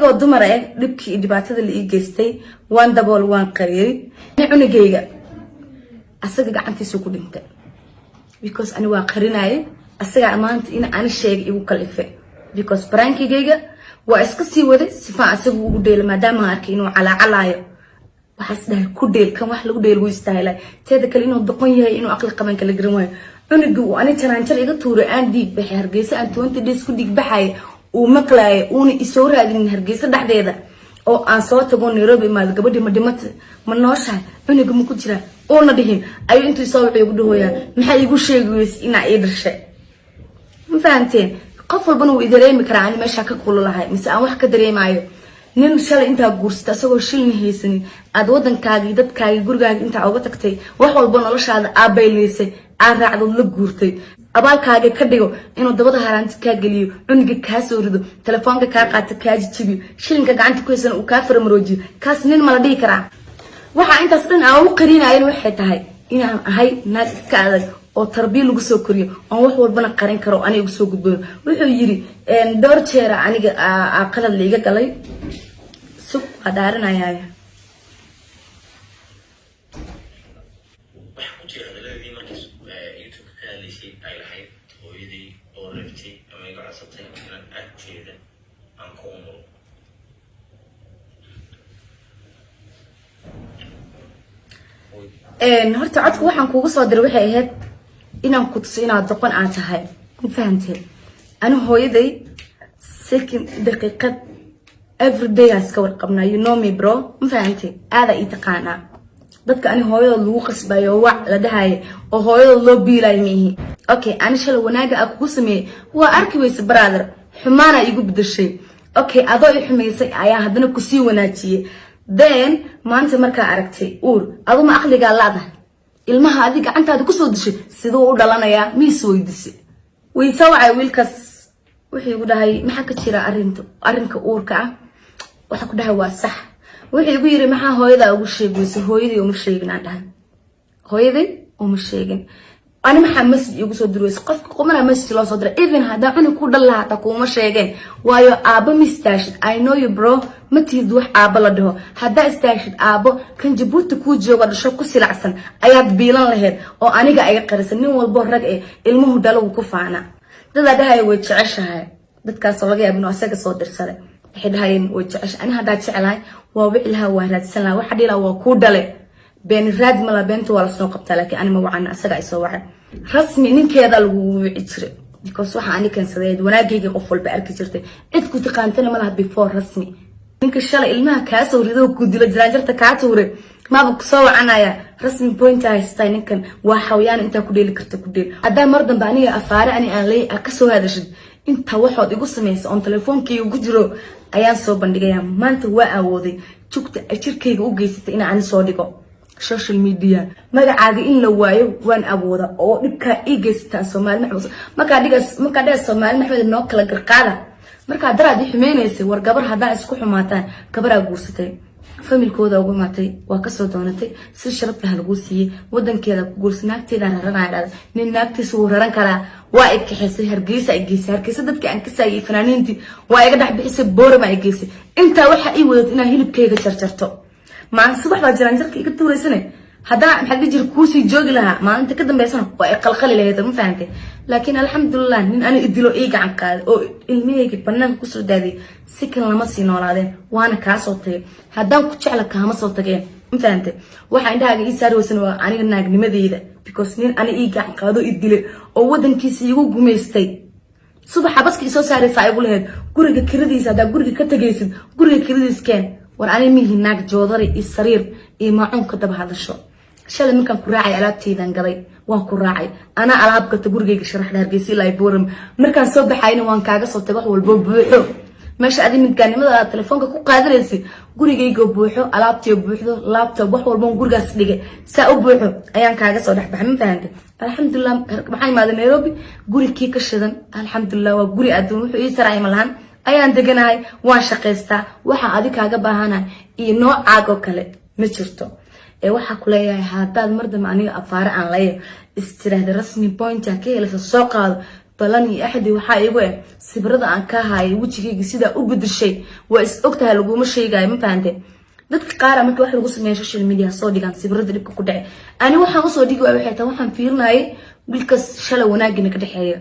Anigoo dumar eh, dhibkii iyo dhibaatada la ii geystay waan dabool, waan qariyay. Cunugayga asaga gacantiisu ku dhintay because ani waa qarinaye. Asagaa maanta in ani sheegay igu kalife because prank-igayga waa iska sii waday sifaan asaga ugu dheela, maadaama aan arkay inuu calaacalaayo. Waxaas dhahay, ku dheel kan, wax lagu dheel wuu istaahilay. Teeda kale, inuu doqon yahay, inuu aqli qaban kala garan waayo. Cunugii uu ani jaraanjar iga tuuray, aan dhiig baxay, Hargeysa aan 20 days ku dhiig baxay, uu maqlaayay, uuna isoo raadinin Hargeysa dhexdeeda, oo aan soo tago Nairobi imaado, gabadhii ma dhimata, ma nooshahay, cunuga ma ku jiraa, uuna dhihin, ayuu intuu isoo wuxuu igu dhahoyaa, "Maxaa iigu sheegi weyse inaa ii dhashay?" Ma fahamteen? Qof walbana wuu idareemi karaa ani meeshaa ka kululahay mise aan wax ka dareemayo. Nin shalay intaa guursata, asagoo shilna haysanin, aad wadankaagii, dadkaagii, gurigaagi intaa uga tagtay, wax walba noloshaada aabaylaysay, aad raacdood la guurtay, abaalkaaga ka dhigo inuu dabada haraanti kaa geliyo, cunuga kaa soo rido, telefoonka kaa qaato, kaa jijibiyo, shilinka gacanta ku haysana uu kaa faramaroojiyo, kaas nin ma la dhihi karaa? Waxaa intaas dhan aan ugu qarinayan waxay tahay inaan ahay naag iska adag oo tarbiya lagu soo koriyo, oon wax walbana qarin karo. Aniga igu soo gudboon, wuxuu yiri dhowr jeera aniga qalad laiga galay. Sug, waa dhaarinayaya. Waxaa ku jira hadaladii markii YouTube ka hadlaysay ay lahayd hooyadii oo rabtay ama iga codsatay inaan agteeda aan ku umuro. Horta codka waxaan kuugu soo diray waxay ahayd inaan ku tuso inaad doqon aad tahay. Ma fahamteen? Ani hooyaday second, daqiiqad, everyday aan iska warqabnaa. You know me, bro, ma fahamteen? Aadaa ii taqaanaa. Dadka ani hooyadood lagu qasbayo oo wac la dhahayo oo hooyadood loo biilayo ma ihi. Okay, ani shalay wanaaga aa kugu sameeyey waa arki weyse, brother, xumaana igu bedeshay. Okay, adoo i xumaysay ayaa haddana kusii wanaajiyey. Then maanta markaa aragtay uur, aduma aqligaa laadahay? Ilmaha adi gacantaada kusoo dishay siduu u dhalanayaa? Miis weydise? Waysa wacay wiilkaas, wuxuu igu dhahay, "Maxaa ka jira arinta, arrinka uurka ah?" Waxaa ku dhahay, "Waa sax." Wuxuu igu yiri, "Maxaa hooyadaa ugu sheegi weyse?" "Hooyadii uma sheegin," aan dhahay. "Hooyaday uma sheegin." "Ani maxaa message iigu soo diri weyse?" Qofka qumana message loo soo diray, even haddaa cunug ku dhal lahaa hataa kuuma sheegeen, waayo aabba ma istaashid. I know you, bro, ma tihid wax aabba la dhaho. Haddaa istaashid aabbo, kan Jabuuti kuu jooga dhasho ku silacsan ayaad biilan lahayd oo aniga iga qarisan. Nin walbo rag eh ilmuhu dhalagu ku faana. Dadaa dhahaya way jeceshahay, dadkaasoo laga yaaba inuu asaga soo dirsaday, waxay dhahayeen way jeceshahay. Ani haddaa jeclahay waa wici lahaa, waa raadsan lahaa, waxa dhihi lahaa waa kuu dhale. Been raad mala, beenta waa lasoo qabtaa, laakiin ani ma wacana, asaga ay soo wacay. Rasmi ninkeeda lagu wici jiray because waxa ani keensaday wanaagayga qof walba arki jirtay. Cid ku taqaantana ma laha before Rasmi. Ninka shalay ilmaha kaa soo rido, ku dilo, jiraanjarta kaa tuuray, maaba kusoo wacanaya. Rasmi point haystaa, ninkan waa xawayaan, intaa ku dheeli karta ku dheel. Haddaa mar dambe aniga afaare ani aan leey kasoo hadashid, inta waxood igu samaysa oon telefoonkayga ku jiro ayaan soo bandhigaya. Maanta waa awooday jugta jirkayga u geysatay inaan ani soo dhigo social media, magacaaga in la waayo waan awooda oo dhibkaa ii geysataa. Soomaali Maxmed markaa dhigas, markaa dhigas, Soomaali Maxmed noo kala garqaada. Markaa daraad i xumaynaysay, war gabar haddaa isku xumaataan, gabaraa guursatay, familkooda ugu imaatay, waa kasoo doonatay, si sharaf leh laguu siiyey, wadankeeda ku guursa, naagteeda raranaya dhahda. Nin naagtiisa wuu raran karaa? Waa i kaxaysay, Hargeysa i geysay. Hargeysa dadkii aan kasaayay fanaaniintii waa iga dhex bixisay, Boorama i geysay. Intaa waxaa ii wadatay inaa hilibkayga jarjarto. Maalin subax baa jiraan jarka iga tuuraysane, haddaa maxaa dhihi jira kuusii joogi lahaa, maalinta ka dambeysana waa i qalqali lahayd. Ma fahantay? Laakiin alxamdulilah, nin ani idilo, ii gacan qaaday oo ilmahayga banaanka kusoo daadiyay, si kan lama sii noolaadeen, waana kaa soo tagay. Haddaan ku jecla kaama soo tageen. Ma fahantay? Waxa indhahaaga ii saari weysan waa aniga naagnimadeyda, because nin ani ii gacan qaado, i dilay oo wadankiisa iigu gumaystay, subaxa baska isoo saaraysa igu lahayd, "Guriga kiradiisa, haddaa guriga ka tagaysid, guriga kiradiis keen." War ani mihi naag joodari iyo sariir iyo maacuun ka daba hadasho. Shalay markaan ku raacay, alaabteydan gaday, waan ku raacay, anaa alaab gata, gurigayga sharaxda, Hargeysa ilaa Boram. Markaan soo baxayna waan kaaga soo tagay, wax walbo buuxo. Meesha adi midgaanimada telefoonka ku qaadanaysay, gurigayga buuxo, alaabtiyo buuxdo, laptop, wax walbo gurigaas dhigay saa u buuxo ayaan kaaga soo dhexbaxay. Ma fahantay? Alxamdulilah, maxaa imaaday Nairobi, guri kii ka shidan. Alxamdulilah, waa guri adduun wuxuu ii taraya ma lahan, ayaan deganahay, waan shaqaystaa. Waxaa adi kaaga baahanahay iyo noocaagoo kale ma jirto. Ee waxaa kuleeyahay, haddaad mar dambe aniga afaare aan leeyahay istiraahda, Rasmi pointa ka helaysa, soo qaado. Balan iyo axdi waxaa igu sawirada aan ka haayay wejigayga sidaa u bedeshay waa is ogtahay, laguma sheegayo. Ma fahante? Dadka qaara marka wax lagu sameeya social media soo dhigaan sawirada dhibka ku dhacay. Ani waxaan usoo dhigi waay waxay tahay, waxaan fiirinayay wiilkaas shalay wanaagina ka dhexeeya.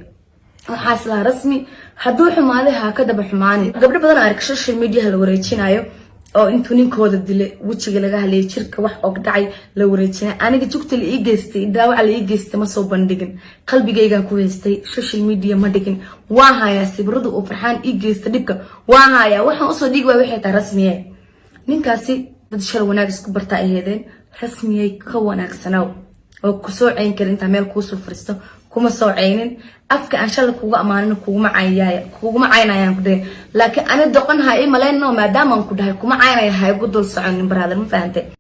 Waxaas lahaa Rasmi hadduu xumaaday ha ka daba xumaanin. Gabdho badan arka social media la wareejinayo oo intuu ninkooda dilay, wejiga laga hadlayay, jirka wax og dhacay la wareejinay. Aniga jugta la ii geystay, dhaawaca la ii geystay ma soo bandhigin, qalbigaygaan ku haystay, social media ma dhigin. Waa hayaa sawirada uu Farxaan ii geystay dhibka, waa hayaa. Waxaan usoo dhigi waay waxay tahay, Rasmiye, ninkaasi dad shal wanaag isku bartaa aheedeen. Rasmiyay, ka wanaagsanaaw oo kusoo ceyn kara intaa meel kuusoo fariisto kuma soo ceynin. Afka aan shalay kuga amaanin kuguma caynaya, kuguma caynayaan ku dhahay, laakiin ani doqon ha ii maleyno. Maadaama aan ku dhahay kuma caynaya, ha igu dul soconin, brother. Ma fahantay?